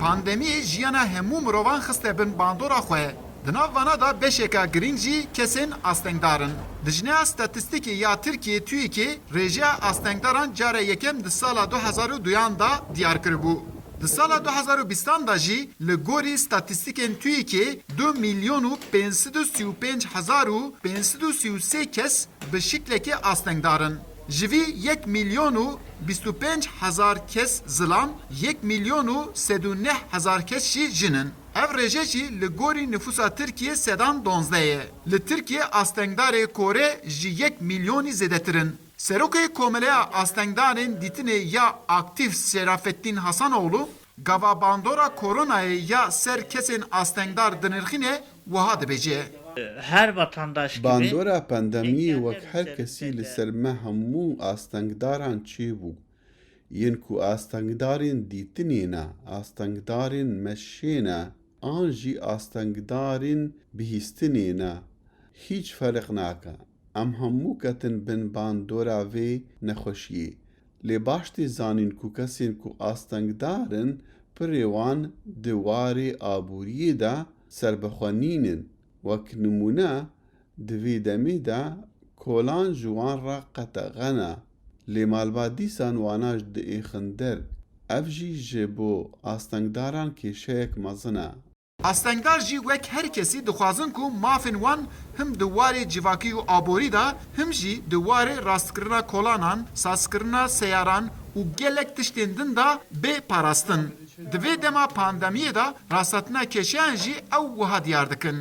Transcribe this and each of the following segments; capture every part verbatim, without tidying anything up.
Pandemiyê jiyana hemû mirovan xiste bin bandora xwe. Di nav vana de beşeka girîng jî kesên astengdar in. Lijneya Statîstîkê ya Tirkiyê, TÜİKê, rêjeya astengdaran cara yekem di sala du hezar û duyan de diyar kiribû. Di sala du hezar û bîstan de jî li gorî statîstîkên TÜİKê du milyon û pênc sed û sî û pênc hezar û pênc sed û sî û sê kes bi şiklekê astengdar in. Ji vî yek milyon û bîst û pênc hezar kes zilam, yek milyon û sed û neh hezar kes jî jin in. Ev rêje jî li gorî nifûsa Tirkiyê sedan donzdeh ye. Li Tirkiyê astengdarê kore ji yek milyonî zêdetir in. Serokê Komeleya Astengdarên Dîtinê ya Aktîf Şerafettin Hasanoğlu, gava bandora koronayê ya ser kesên astengdar dinirxîne, wiha dibêje. Her vatandaş gibi Bandora pandemiyê engelde wek her üzerinde kesî li ser me hemû astengdaran çêbû. Yên ku astengdarên dîtinê ne, astengdarên meşê ne, an jî astengdarên bihîstinê ne, hîç ferq nake. Em hemû ketin bin bandora vê nexweşiyê. Lê baş tê zanîn ku kesên ku astengdar in, pirê wan di warê aboriyê de serbixwe nînin. Wek nimûne, di vê demê de kolan ji wan re qetexe ne. Lê malbat dîsan wana diêxin der. Ev jî ji bo astengdaran kêşeyek mezin e. Astengdar jî wek her kesî dixwazin ku mafên wan him di warê civakî û aborî de, him jî di warê rastkirina kolanan, sazkirina seyaran û gelek tiştên din de bê parastin. Di vê dema pandemiyê de rasthatina kêşeyan jî ew wiha diyar dikin.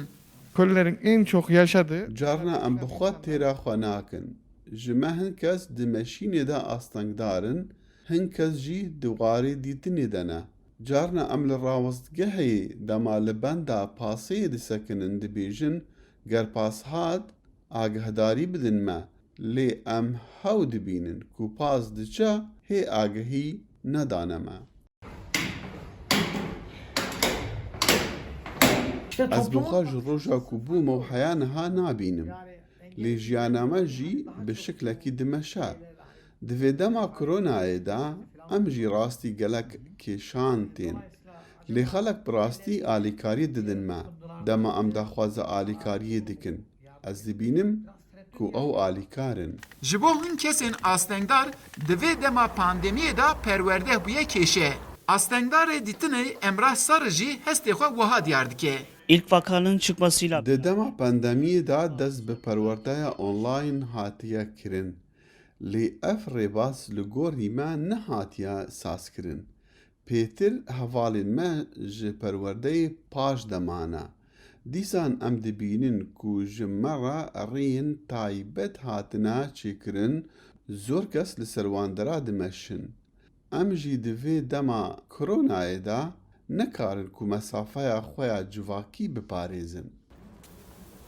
Köllerin en çok yaşadığı Carna em bi xwe têra xwe nakin. Ji me hin kes di meşînê de astengdar in, hin kes jî di warê dîtinê de ne. Carna em li rawestgehê dema li benda pasê disekinin dibêjin, ger pas hat, agahdarî bidin me. Lê em hew dibînin ku pas diçe, hê agahî nedane me. Ez bi xwe ji roja ku bûme û heya niha nabînim. Lê jiyana me jî bi şiklekî dimeşe. Di vê dema koronayê de em jî rastî gelek kêşan tên. Lê xelek bi rastî alîkarî didin me, dema em daxwaza alîkariyê dikin. Ez dibînim ku ew alîkar in. Ji bo hin kesên astengdar di vê dema pandemiyê de perwerde bûye kêşe. Astengdarê dîtinê Emrah Sarı jî hestê xwe wiha diyar dike. İlk vakanın çıkmasıyla Di dema pandemiyê de dest bi perwerdeya online hatiye kirin. Lê ev rêbaz li gorî me nehatiye sazkirin. Pêtir hevalên me ji perwerdeyê paş de mane. Dîsan em dibînin ku ji me re rêyên taybet hatine çêkirin, zor kes li ser wan dera dimeşin. Em jî di vê dema koronayê de nikarin ku mesafeya xwe ya civakî biparêzin.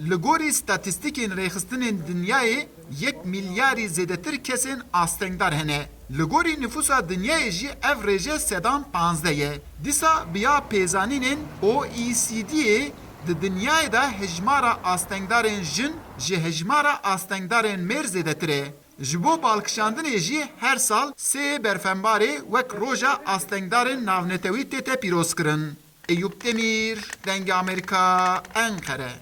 Li gorî statîstîkên rêxistinên dinyayê, yek milyarî zêdetir kesên astengdar hene. Li gorî nifûsa dinyayê jî ev rêje sedan panzdeh ye. Dîsa bi ya pêzanînên O E C D'ê, di dinyayê de hejmara astengdarên jin ji hejmara astengdarên mêr zêdetir e. Ji bo balkişandinê jî her sal sê berfembarê wek Roja Astengdarên Navnetewî tête pîrozkirin. Eyûp Demîr, Dengê Amerîka, Enqere.